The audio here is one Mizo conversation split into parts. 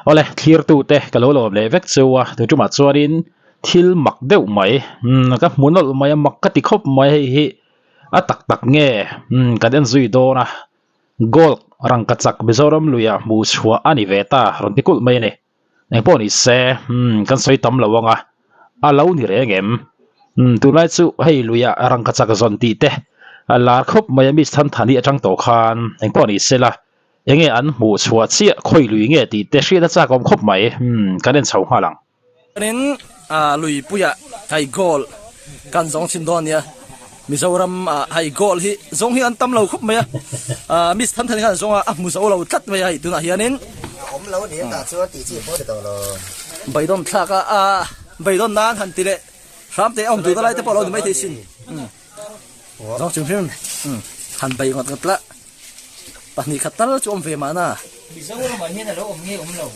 Awle thlirtute ka lo lawm leh vek chu a tu tumah chuanin thil mak deuh mai umm ka hmu nawlh mai a mak ka ti khawp mai hei hi a tak tak nge umm kan en zui dawn a gold rangkachak Mizoram luiah hmuh chhuah a ni ve ta rawn ti kulh mai a ni. Engpawh ni se umm kan sawi tam lo ang a, a lo ni reng em? Umm tunlai chu hei luiah rangkachak zawn tih te a lar khawp mai a Miss Thanthani atang tawh khan engpawh ni se la enge an hmuh chhuah chiah khawi lui nge tih te hriat a chak awm khawp mai umm kan en chho nghal ang. Chuanin luipuiah hei goal kan zawng chhin dawn a nia. Mizoram ah hei goal hi zawng hi an tam lo khawp mai a, Miss Thanthani khan zawng a a hmu zo lo tlat mai a hei tunah hianin. A awm lo ni tah chuan tih chi pawh a ni tawh lo. Beidawn thlak a, a beidawn nan han ti leh hram teh a awm duhna lai te pawh a lo ni maithei sin. Zawng chung hrim han bei ngawt ngawt lah. Pahnih khat tal chu awm ve mahna. Mizoramah hian a lo awm nge awm lo.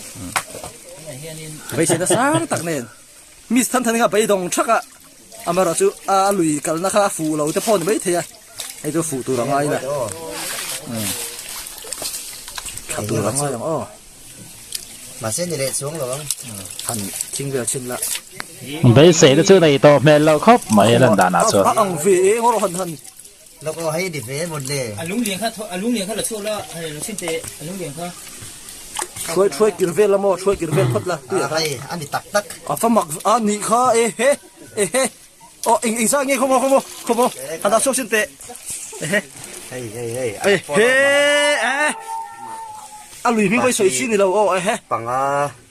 Tunah hianin. Beiseina sang tak nen Miss Thanthani kha beidawng thak a, amaherawh chu a lui kalna kha a fuh lo te pawh a ni maithei a, hei chu fuh tur a ngai la. Tha tur a ngai ang aw. Mahse ni leh chuang lo ang. Han thing vel chhin la. Beiseina chu nei tawh hmel loh khawp mai a lan danah chuan. A ang ve e ngawr han han. Lawk aw hei ni ve mawn le. A lunglian kha a lunglian kha la chhuak la hei lo chhin teh a lunglian kha. Hruai hruai kir vel la maw hruai kir vel phawt la tui a hei a ni tak tak. A fa mak a nih kha e he e he aw eng eng zah nge khaw maw khaw maw khaw maw han dah chhuak chhin teh e he hei hei hei e he e a lui hming pawh i sawi chi ni lo aw e he panga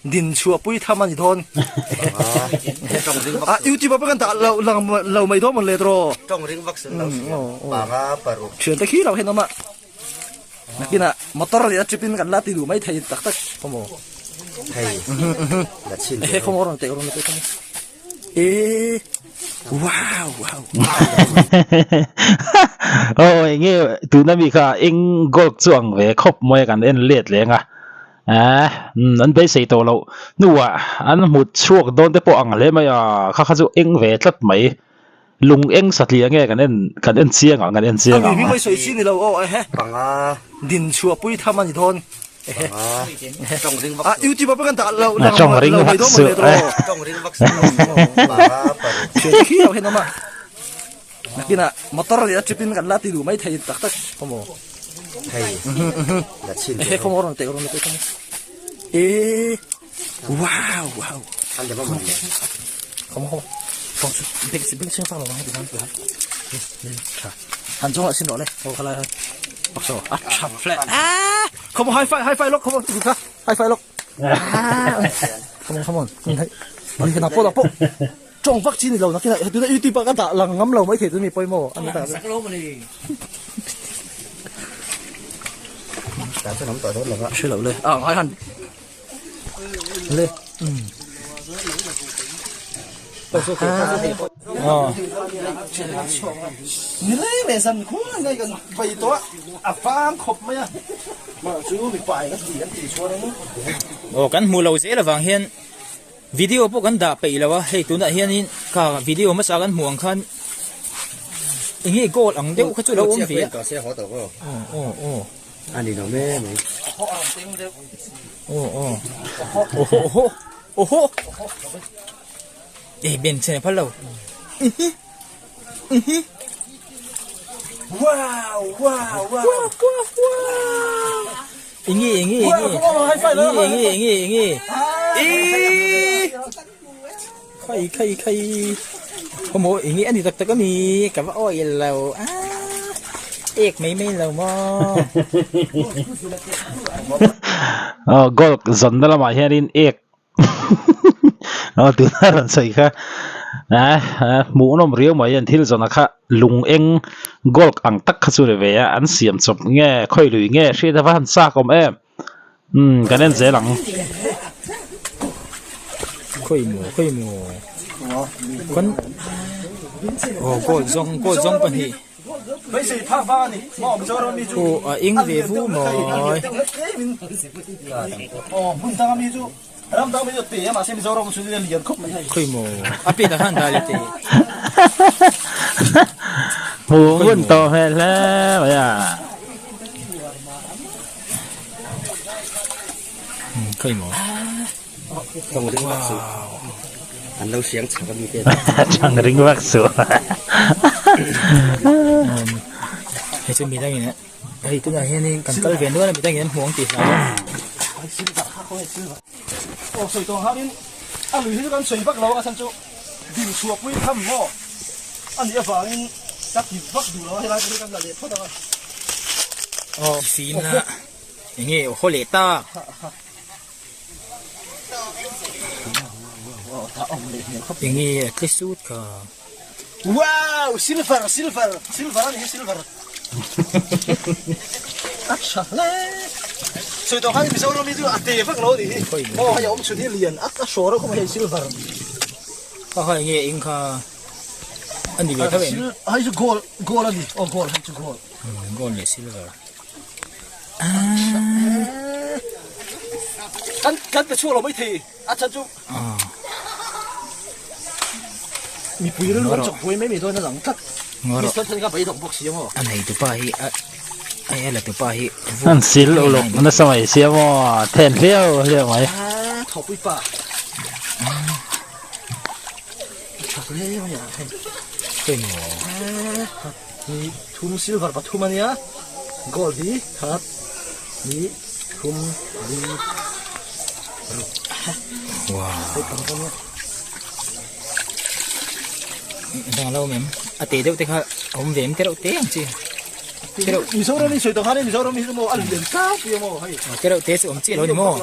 Din chhuah pui tham a ni dawn. A YouTube ah pawh kan dah lo lang lo mai dawn mawn le tawh. Tawng ring vak sen lo sia. Panga paruk. Thian te khi lo hen awm a. Nakinah motor leh a trip in kan la ti duh mai thei tak tak khawmaw. Hei. La chin. He khawmaw rawn teh rawn teh khawmaw. E wow wow. Aw enge tuna mi kha eng gold chu ang ve khawp mai kan en let leng a. Ehh an beisei tawh loh hnuah an hmu chhuak dawn te pawh ang hle mai a, kha kha chu eng ve tlat mai, lung eng satliah nge kan en kan en chiang ang kan en chiang ang. A mi sawi chi ni lo aw ehe panga din chhuah pui tham a ni dawn ehe tawng ring vak a youtube ah pawh kan dah lo tawng ring vak suh tawng ring vak suh panga paruk thian khi lo hen awm a nakinah motor leh a trip in kan la ti duh mai thei tak tak khawmaw hei la chin ehe khawmaw rawn teh rawn teh khawmaw e wow wow an de maw le khawmaw khawmaw thong chu beng si beng sing fang lo hei ti han tha han chong la sin rawh le aw khalai hai pak so a tha flat ah khawmaw high five high five lok khawmaw kha high five lok come on come on hei ni na pawh na pawh Tawng vak chi ni lo nakin ah tuna youtube ah ka dah lang ngam lo mai thei chu mi pawimawh a ni ta. Sak lo mawni. Tan chuan awm tawh dawn lo va. Hre lo le. Ah ngai han. Le. Ni le le zan khua ngai kan bai to a vang khawp mai a. Ma chu mi pai ka ti an ti chuan ang. Aw kan hmu lo zel avang hian Video pawh kan dah peih lo a, hei tunah hianin kha video hmasa kan hmuh ang khan eng nge goal ang deuh kha chu lo awm ve a. Aw aw. A ni lo mai mai. Aw aw. Oho oho oho. Eh ben chen a phal lo. Wow wow wow. Enge enge enge enge enge enge enge khai khai khai khawmaw enge ani tak tak ami ka va awih lo a ek mai mai lo maw aw gold zawnna lamah hianin ek aw tuna rawn sawi kha ah hmuhnawm riau mai an thil zawna kha lung eng gold ang tak kha chu ni ve a an siam chawp nge khawi lui nge hriat a va han chak awm em umm kan en zel ang. Khawi maw khawi maw kan aw gold zawng gold zawng pahnih aw a eng ve vu mawi. Khawi maw a pianah khan dah leh teh. Hmuh ngun tawh hmel hle mai a. Khawi maw? Tawng ring vak suh. An lo siang chak a mi te. Tawng ring vak suh. Hei chu midangin hei tunah hianin kan kal ve nual a midangin an hmu ang tih hlau a. Aw sawi tawng hanin a lui hi chu kan sawi vak lo a chhan chu dil chhuah pui tham maw a nih avangin ka ti vak duh lo a helai pawh hi kan la leh phawt ang a. Aw fim la enge aw haw leh tak. Enge a tle sut kha. Wow silver silver silver a ni hi silver a tha hle sawi tawh khan Mizoram hi chu a te vak lo a nih hi aw hei a awm chhun hi lian a a hraw reuh khawp mai hei silver kha kha enge eng kha a ni ve tho em hei chu gold gold a ni aw gold hei chu gold gold leh silver Kan kan pe chhuak lo mai thei a chan chu mipui rilru an chawk buai mai mai dawn a lang tlat Mister Than kha beidawng bawk si amaw a nei tupa hi a a la tupa hi an sil uluk nasa mai sia maw then hliau hliau mai thawpui pa tha hle mai a hei hei maw Ni thum silver pathum a nia, gold hi khat ni thum li ruk wow hei tam pawh nia. Dang lo mem a te deuh te kha a awm ve em te reuh te ang chi te reuh Mizoram hi sawi tawh khan Mizoram hi chu maw a lian tlangpui a maw hei te reuh te chu awm chiah lo ni maw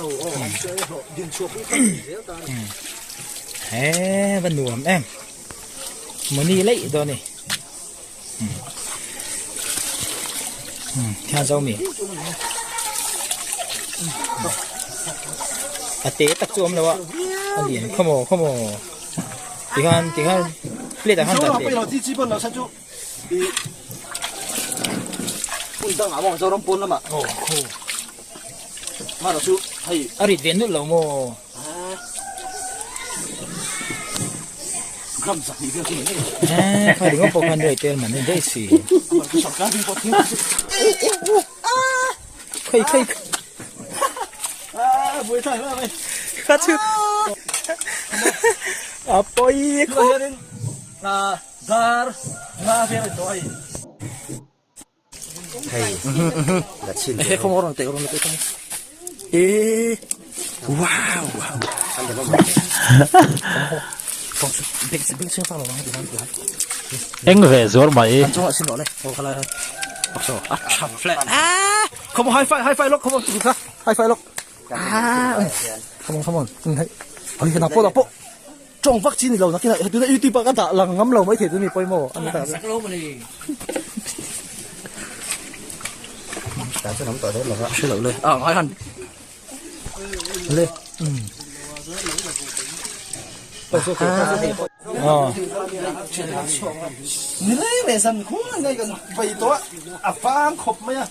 he va nuam em mawni leih dawn ni. Thian zo mi. A te tak chu awm lo a. A lian khaw maw khaw maw. Tikhan tikhan plate ah khan dah teh. Chi chi pawn lo sa chu. Hun dang ah maw Zoram pawn lamah. Aw khaw. Mara chu hei. A rit ve nulh lo maw. Kha ringawt pawh khan ruai tel man daih si. Khawi khawi kha chu a pawi khawp. Hei la chhin teh e wow Eng ve zuar mai. Come on high five high five lok come on high five lok come on come on hei na po na po Tawng vak chi ni lo nakin ah tuna youtube ah ka dah lang ngam lo maithei chu mi pawimawh a ni ta. Ta chu nam tawh dawn lo va. Hre lo le. Ah ngai han. Le. Ni le le san khung ngai kan vai to a vang khawp mai a.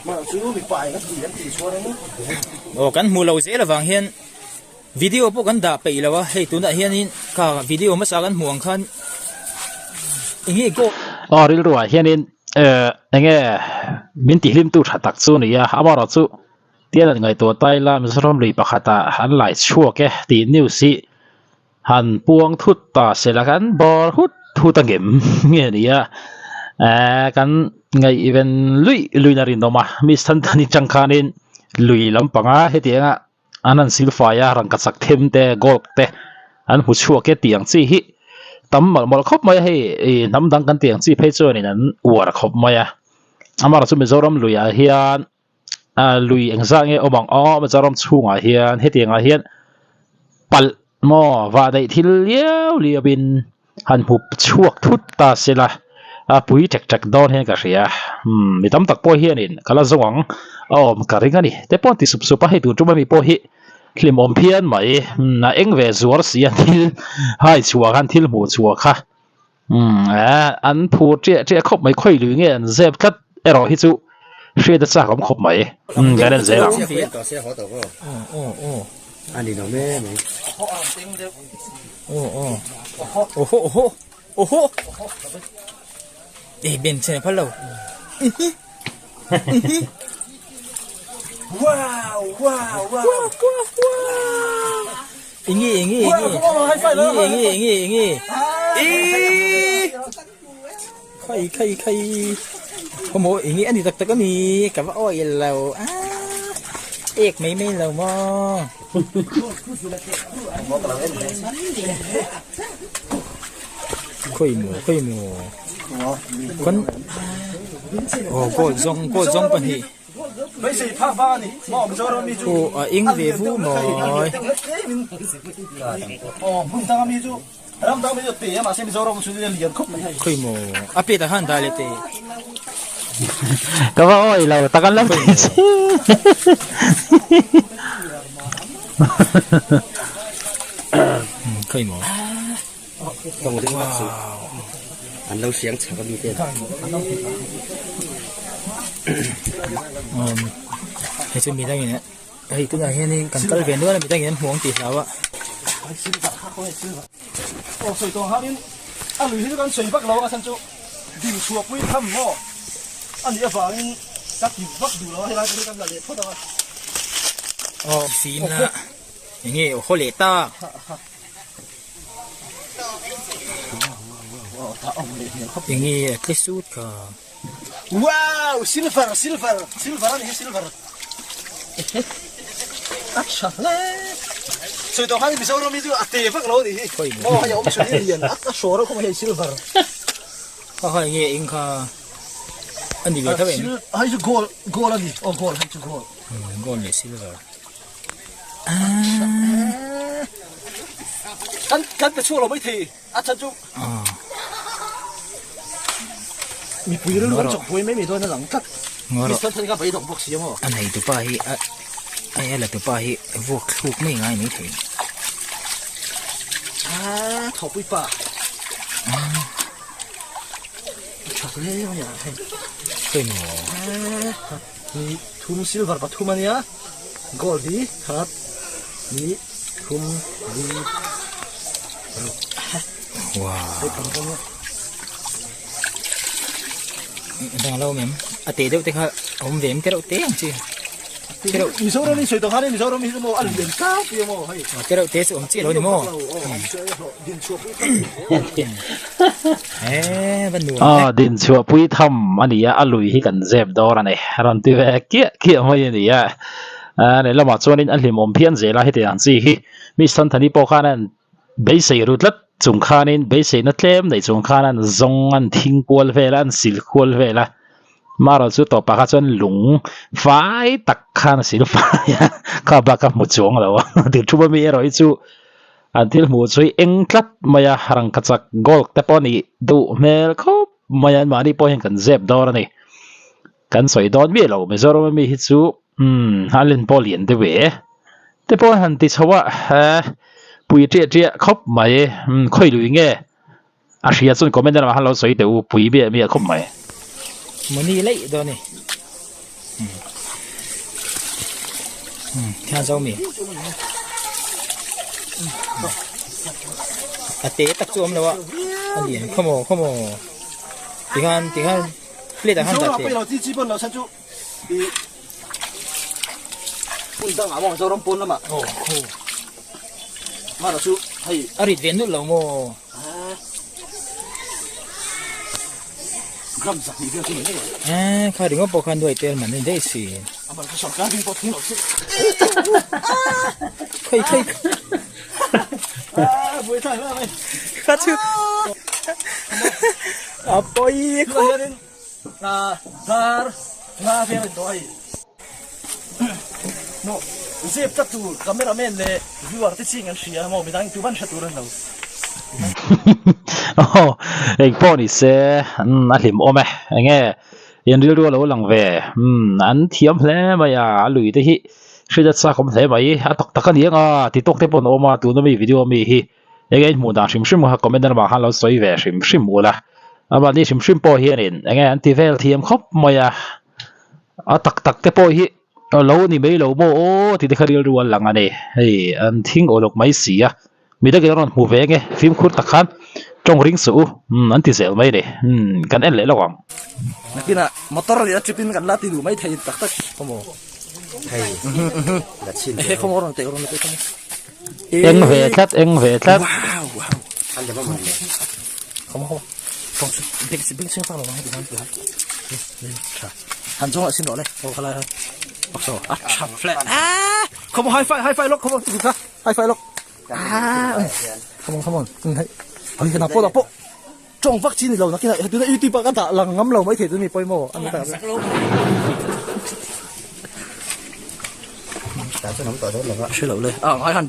Ma chu mi pai ka ti an ti chuan in. Aw kan hmu lo zel avang hian Video pawh kan dah peih lo a, hei tunah hianin kha video hmasa kan hmuh ang khan enge goal. Aw rilru ah hianin enge min tihlimtu tha tak chu a ni a, amaherawh chu tian an ngaihtuah ta ila Mizoram lui pakhatah an lai chhuak e tih news hi han puang thut ta se la kan bawr hut hut a ngem nge ni a, kan ngaihven luih luih na rinawm a, mi Santani atang khanin lui lampanga hetianga. An han silfai a, rangkachak them te, gold te an hmu chhuak e tih ang chi hi tam mawlh mawlh khawp mai a, hei ih hnam dang kan tih ang chi phei chuanin an uar khawp mai a. Amaherawhchu chu Mizoram luiah hian ah lui engzah nge awm ang aw Mizoram chhungah hian hetiangah hian palh maw vah daih thil liau liau in han hmu chhuak thut ta se la a pui ṭek ṭek dawn hian ka hria umm mi tam tak pawh hianin ka la zawng ang a awm ka ring a ni te pawh an ti sup sup a hei tun tum ami pawh hi hlimawm phian mai umm a eng ve zuar si a thil hai chhuah khan thil hmuh chhuah kha umm eh an phur ṭiah ṭiah khawp mai khawi lui nge an zep tlat erawh hi chu hriat a chak awm khawp mai umm kan en zel ang. A ni lo mai mai. Aw aw oho oho oho eh ben chen phal lo. Enge enge enge enge enge enge ih khai khai khai khawmaw enge ani tak tak ami ka va awih lo a ek mai mai lo maw. Khawi maw khawi maw kan aw gold zawng gold zawng pahnih aw a eng ve vu mawi khawi maw a plate ah khan dah leh teh. Ka va awih lo tak an lo ti che. Khawi maw. Tawng ring vak suh. An lo siang chak a mi te. Um hei chu midangin hei tunah hianin kan kal ve nual a midangin an hmu ang tih hlau a. Aw sawi tawng hanin a lui hi chu kan sawi vak lo a chhan chu ding chhuah pui tham maw a nih avangin ka ti vak duh lo a helai pawh hi kan la leh phawt ang a. Aw fim la enge aw haw leh tak. Enge a tle sut kha. Wow! Silver! Silver! Silver a ni hi silver. A tha hle. Sawi tawh khan Mizoram hi chu a te vak lo a nih hi. Maw hei a awm chhun hi a lian a hraw reuh khawp mai hei silver. Kha kha enge eng kha a ni ve tho em? Hei chu gold gold a ni. Aw gold hei chu gold. Gold leh silver. Kan kan pe chhuak lo mai thei a chhan chu mipui rilru an chawk buai mai mai dawn a lang tlat mi san than kha beidawng bawk si a maw a nei tupa hi a a la tupa hi vuak thluk mai ngai mai thei a thawpui pa tha hle mai a hei hei maw ni thum silver pathum a nia gold hi khat ni thum li wow dang lo mem a te deuh te kha awm ve em te reuh te ang chi te reuh Mizoram in sawi tawh khan Mizoram hi chu maw a lian kap tia maw hei te reuh te chu awm chiah lo ni maw Aw din chhuah pui tham a ni a, a lui hi kan zep dawr a ni. A rawn ti ve kiah kiah mai a ni a. Lehlamah chuanin a hlimawm phian zel a, hetiang ang chi hi mi Santhani pawh khan a beisei ru tlat chung khanin beiseina tlem neih chung khan an zawng an thing kual vel a, an sil kual vel a. Marawh chu tawpah kha chuan lung fai tak khan a sil fai a, kha bak a hmu chuang lo a. Thil thu ami erawh hi chu An thil hmuh chu eng tlat mai a, rangkachak gold te pawh a nih duh hmel khawp mai a, anmahni pawh hian kan zep dawn a ni. Kan sawi dawn miah lo, Mizoram ami hi chu umm a len pawh lian deuh e te pawh han ti chho a, pui ṭiah ṭiah khawp mai, umm khawi lui nge a hria chuan comment lamah khan lo sawi teh u, pui miah miah khawp mai. Money laih dawn a ni. Thian zo mi. A te tak chu awm lo a. A lian khawmaw khawmaw. Tikhan tikhan plate ah khan dah teh. Chi chi pawn lo chan chu i hun dang ah maw Zoram pawn lamah. Aw khaw. Mara chu hei. A rit ve nulh lo maw. Gram zak nih vel chu ni mai. Eh, kha ringawt pawh khan nuai tel man ni daih si. Amar chu sorkar ding pawh thing lo chu. Khoi khoi. Ah, buai thlai hle mai. Kha chu. A pawi khawp. Hianin dar nga vel in tawh hei. No, zep tlat tur cameraman leh viewer te ching an hria maw midang tu van hre tur an lo. Aw, eng pawh ni se a hlim awm e, enge in rilru a lo lang ve, umm an thiam hle mai a, a lui te hi hriat a chak awm hle mai, a tak tak a ni ang a ti tawk te pawh an awm a, tuna mi video ami hi enge in hmuh dan hrim hrim kha comment lamah khan lo sawi ve hrim hrim ula, amahni hrim hrim pawh hianin enge an ti vel thiam khawp mai a. A tak tak te pawh hi a lo ni mai lo maw aw tih te kha rilru a lang a ni hei an thing uluk mai si a mi dangin an rawn hmu ve nge fimkhur tak khan tawng ring suh u umm an ti zel mai a ni umm kan en leh lawk ang. Nakinah motor leh a trip in kan la ti duh mai thei tak tak maw. Hei la chhin He khawm rawn teh rawn teh khawm. Eng ve tlat eng ve tlat. Wow wow. An lem a man le. Khawm khawm. Khawm chu beng beng chhing fang lo hei han han. Tha. Han chong sin ro le. O khala. So a tha flat. Ah! Come on high five high five lok come on. High five lok. Ah! Come on come on. Hei. Hei na po na po. Tawng vak chi ni lo nakin ah tuna youtube ah ka dah lang ngam lo maithei chu mi pawimawh a ni tak a. Tah chuan awm tawh dawn lo va. Hre lo le a ngai han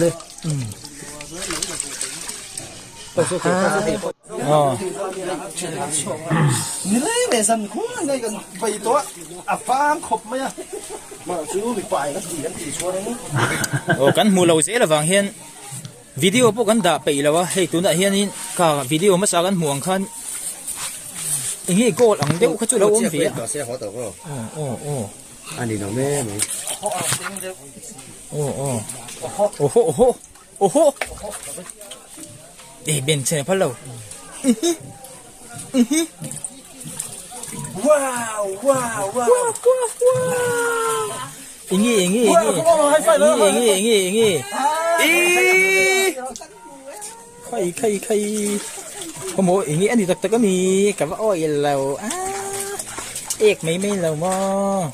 le um Ni le le zan khuai ngai kan vai tawh a a vang khawp mai a mah chu mipa in a ti an tih chuan in. Aw kan hmu lo zel avang hian Video pawh kan dah peih lo a, hei tunah hianin ka video hmasa kan hmuh ang khan eng nge goal ang deuh kha chu lo awm ve a. Aw aw aw. A ni lo mai mai. Aw aw. Oho oho oho. Eh ben chen phal lo. Wow wow wow. Enge enge enge enge enge enge enge eee khai khai khai khawmaw enge ani tak tak ami ka va awi lo a ek mai mai lo maw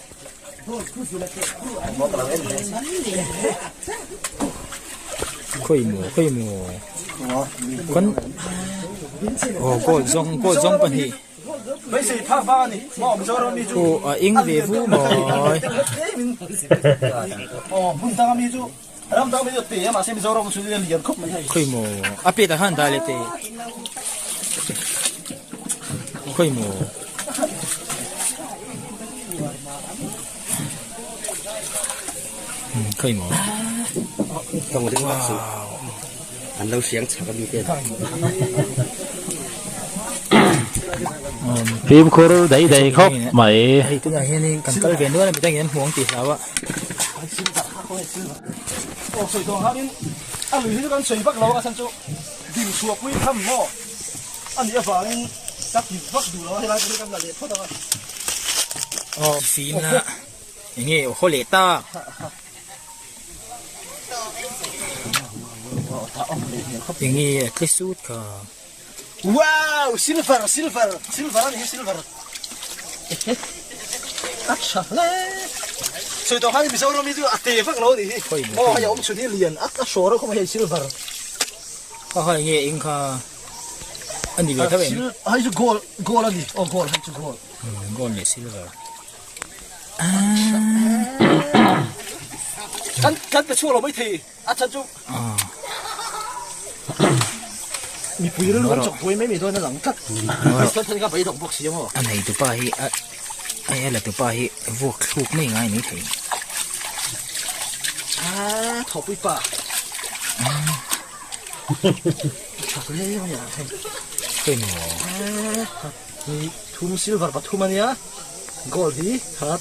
khawi maw khawi maw kan aw goal zawng goal zawng pahnih. Aw a eng ve vu mawi. Khawi maw a pet ah khan dah leh teh khawi maw. Khawi maw. An lo hriang chak a mi te. Fimkhur daih daih khawp mai. Hei tunah hianin kan kal ve nual a midangin an hmu ang tih hlau a. Aw sawi tawh khanin a lui hi chu kan sawi vak lo a chhan chu ding chhuah pui tham maw a nih avangin ka ti vak duh lo a helai pawh hi kan la leh phawt ang a. Aw fim la enge aw haw leh ta. Enge a tle sut kha. Wow! Silver! Silver! Silver a ni hi silver. A tha hle. Sawi tawh khan Mizoram hi chu a te vak lo a ni hi. Maw hei a awm chhun hi lian a a hrawr a khawm hei silver. Kha kha enge eng kha a ni ve tho em? Hei chu gold gold a ni. Aw gold hei chu gold. Gold leh silver. Kan kan pe chhuak lo mai thei a chan chu mipui rilru kan chawk buai mai mai dawn a lang tlat Kristian then kha beidawng bawk si a maw a nei tupa hi a a la tupa hi vuak thluk mai ngai mai thei a thawpui pa tha hle mai a hei hei maw Ni thum silver pathum a nia gold hi khat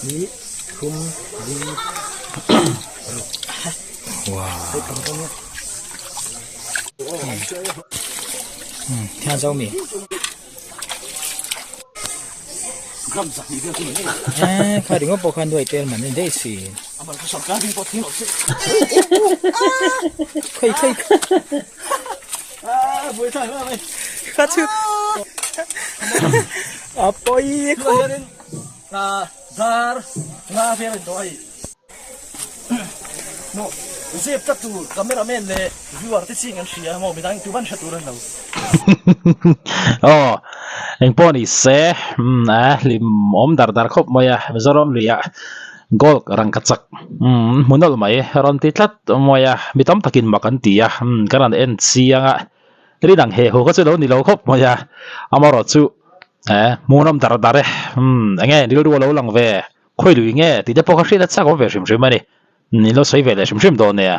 ni thum li ruk wow thian zo mi gram zak ni vel chu ni eh kha ringawt pawh khan nuai tel man ni daih si aman kha sarkar ding pawh thing lo se khawi khawi ah buai thlak hle mai kha chu a pawi khawp hianin dar nga vel in tawh hei maw zep tlat tur cameraman leh viewer te ching an hria maw midang tu van hre tur an lo aw engpawh ni se umm a hlim awm dar dar khawp mai a Mizoram luiah Gold rangka chak umm hmu nawlh mai rawn ti tlat mai a mi tam takin mak an ti a umm kan han en chiang a rin ang he hu kha chu lo ni lo khawp mai a amaherawh chu eh hmuhnawm dar dar e umm eng nge rilru a lo lang ve khawi lui nge tih te pawh kha hriat a chak awm ve hrim hrim a ni in lo sawi ve leh hrim hrim dawn nia.